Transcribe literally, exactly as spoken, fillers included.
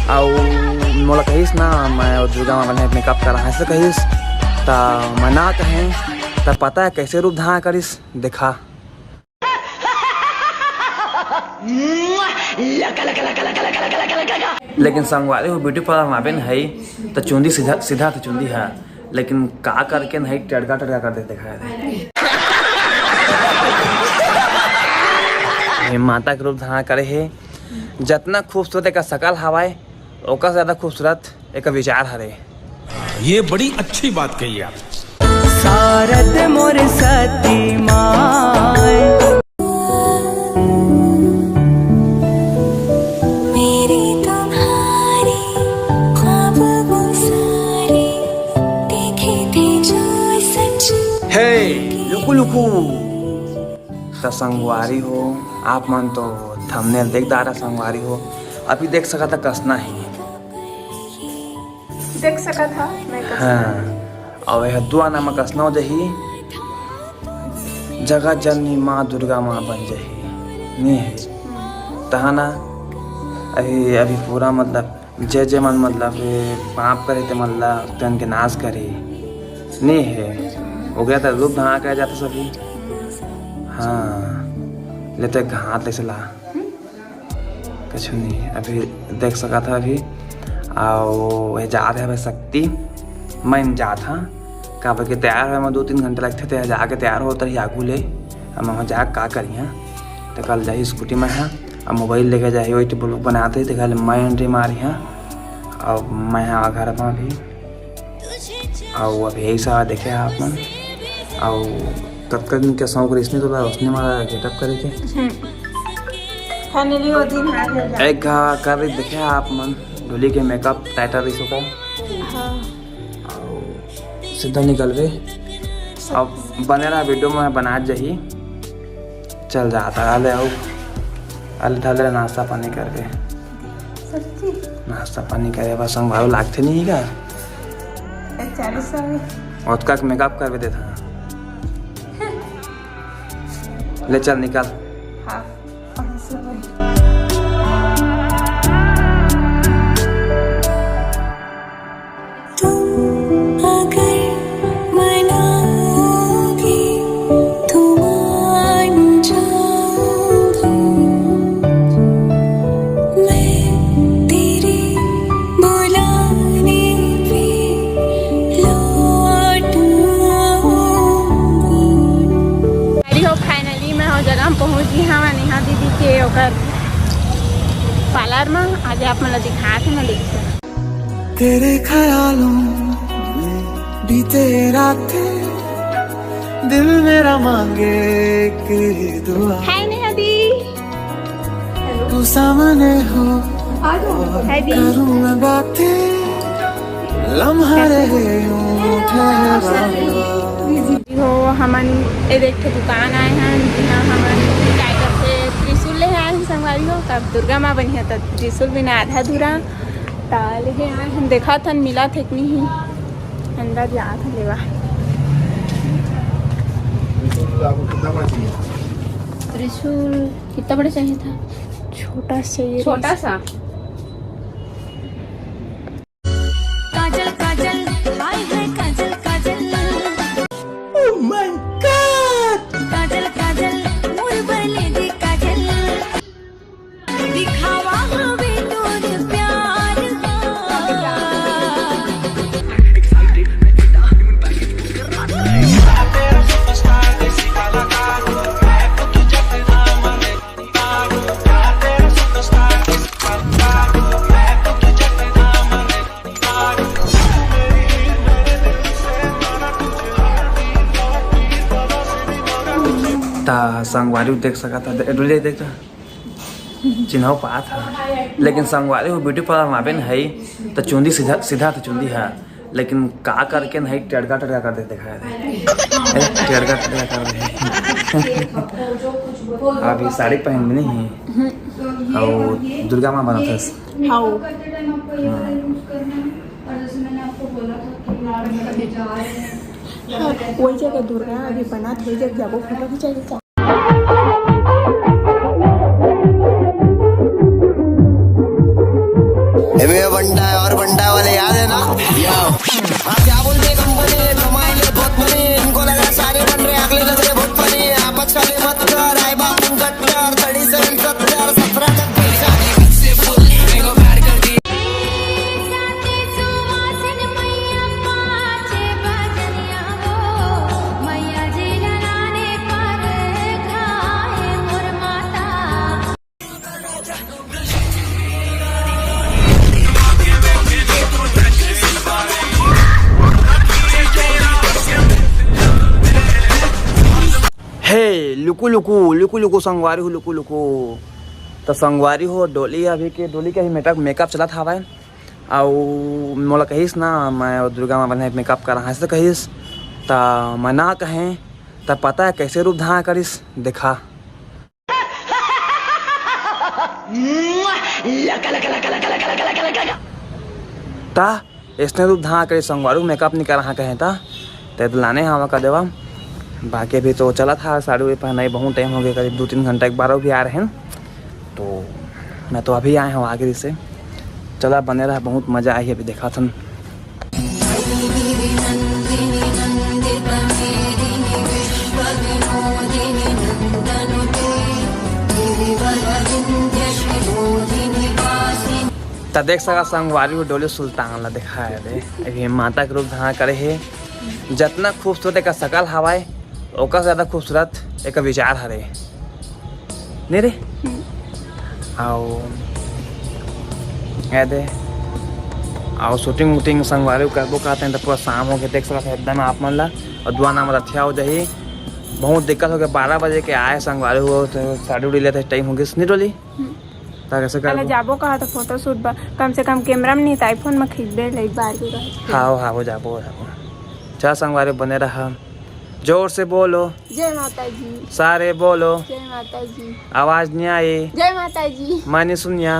अउ मोला कहिस ना, मैं वो दुर्गा माँ बने मेकअप करा, ऐसे कहिस। त मैं ना कहें, त पता है कैसे रूप धारण करिस, देखा। लेकिन संगवारी हो, ब्यूटी पार्लर में आबे न हई, त चुंदी सीधा, सीधा त चुंदी है, लेकिन का करके न हई, टड़का टड़का कर दे, देखा दे। ये माता के रूप धारण करे हे, जतना खूबसूरत एकर शकल हवाए, ओकर से ज्यादा खूबसूरत एकर विचार हरे। ये बड़ी अच्छी बात कही आप। शारद मोर सती माय। मेरे तुम्हारे ख्वाब वो सारे देखे थे जो सच। हे, लुकु लुकु। त संगवारी हो, आप मन तो थंबनेल देख डारा संगवारी हो, अभी देख सकत ह कसना ही। देख सकत ह मैं कसना। हाँ, अउ यह दू आना म कसना हो जाही, जगत जननी माँ दुर्गा माँ बन जाही, नहीं है? तहाना अभी, अभी पूरा मतलब जे जे मन मतलब ये पाप करे ते मन ला तेन के नाश करे, नहीं है? हो गया था रूप धारण करे जाता सभी। हाँ, लेते हाथ ले से ला। कुछ नहीं, अभी देख सकत ह अभी। अउ ये जात हवे शक्ति, मैं जात हा, काबर के तैयार होए में दो तीन घंटा लगथे, ते जाके तैयार होत रही आगू ले। अब मैं जाके का करिहा, त कल जाही स्कूटी में हा, अब मोबाइल लेके जाही, वही तो ब्लॉग बनाते, त कल मैं एंट्री मारिहा, अब मैं हा घर में अभी। अउ अभी यही सारा देखे हा आप मन। अउ कतका दिन के शौक रहिस नहीं तोला, उसने मारा गेटअप करे के। हम्म। Finally वो दिन आ गया। एक घा कर देखे हा आप मन, डोली के मेकअप टाइटल रहिस ओकर। हाँ। अउ सीधा निकलबे। अब बने रहा वीडियो में, बनात जाही। चल जाता, अले आओ, अले धर ले नाश्ता पानी करके। सच्ची? नाश्ता पानी करे बस हम भाव लागते नहीं का? ए, चालीस सौ में। ओतका के मेकअप करबे देता। ले चल निकल। हाँ, पाँच सौ में। तुम अगर मनाओगे तो मान जाऊंगी, मैं तेरे बुलाने पे लौट आऊंगी। अरे हो, finally मैं हो जगह में पहुंच गई हूँ, नेहा दीदी के ओकर पार्लर में। आज आप मन ला दिखात हूँ, मैं देखिए। तेरे ख्यालों में बीते रातें, दिल मेरा मांगे एक दुआ। हाय नेहा दी। तू सामने हो, हाय दी। करूँ मैं बातें, लम्हा रहे यूं ठहरा। हो, हमन ए देख ठो दुकान आए हैं, जिहाँ हमन काय करथे त्रिशूल ले आए हैं संगवारी हो। तब दुर्गा माँ बनिया, तब त्रिशूल बिना आधा अधूरा। त लेहे आए हन, देखत हन मिलत हे कि नहीं। अंदर जात हन लेवा। त्रिशूल कितना बड़ा चाहिए था? छोटा सा, ये छोटा सा। काजल काजल, हाय हाय Kajal Kajal. Oh my God! Kajal Kajal, मोर बने दी काजल। दिखावा हवे तोर प्यार हा। त संगवारी देख सकत ह, डोली देख, चिन्हव पात ह। लेकिन संगवारी हो, ब्यूटी पार्लर में आबे न हई, त चुंदी सीधा, सीधा त चुंदी ह, लेकिन का करके न हई, टेड़का टेड़का कर दे, देखा दे। ए, टेड़का टेड़का कर दे। अभी साड़ी पहन में नहीं है। अउ दुर्गा माँ बनत हस। हाँ। हाँ, वही जगह दुर्गा अभी बनत, वही जगह जाबो, फोटो खिंचाई। ये बंडा है और बंडा वाले याद है ना? हाँ, क्या बोलते हैं कंपनी, कमाएंगे बहुत मनी, इनको लग रहा है सारे बन रहे, अगले लग रहे बहुत funny, आपातकालीन मत कर, आए बाप तुम कट्टर, thirty seven सत्तर, सत्रह तक पैसा। हे लुकु लुकु लुकु लुकु, संगवारी हो लुकु लुकु। त संगवारी हो, डोली अभी के, डोली के अभी मेकअप, मेकअप चलत हवय। अउ मोला कहिस ना, मैं अउ दुर्गा माँ बने मेकअप करा हस, त कहिस, त मैं ना कहें, त पता है कैसे रूप धारण करिस, देखा। ता इसने रूप धारण करे संगवारी, मेकअप नहीं करा कहे ता, ते तो लाने हवा का देवा। बाकी अभी तो चलत हा, साड़ी उड़ी पहनाई, बहुत टाइम हो गया, करीब दो तीन घंटा, एक बार भी आ रहे हैं। तो मैं तो अभी आए हूँ आगरी से। चला बने रहा, बहुत मजा आई अभी देखा थन। त देख सका संगवारी हो, डोली सुल्तान ला दिखाए दे। अभी माता के रूप धारण करे हे। जतना खूबसूरत एकर शकल हवाए, ओकर से ज्यादा खूबसूरत एकर विचार हरे। नहीं रे? आओ, ए दे। आओ, शूटिंग वूटिंग संगवारी करबो कहते हैं, तो पूरा शाम हो गया, देख सकते हैं एकदम आप मन ला। और दुआ नाम रथिया हो जाही। बहुत दिक्कत हो गया, बारह बजे के आए संगवारी हो, तो साड़ी उड़ी लेते टाइम हो गया, नहीं डोली? हम्म। ता कैसे अरे करबो? जाबो कहा तो फोटो शूट बर, कम से कम कैमरा में नहीं तो आईफोन में खींचबे ले एक बार के कहा। हाँ, हाँ, हो जाबो, हो जाबो। चल संगवारी बने रहा, जोर से बोलो। जय माता जी। सारे बोलो। जय माता जी। आवाज नहीं आई। जय माता जी। मैं नहीं सुनिया।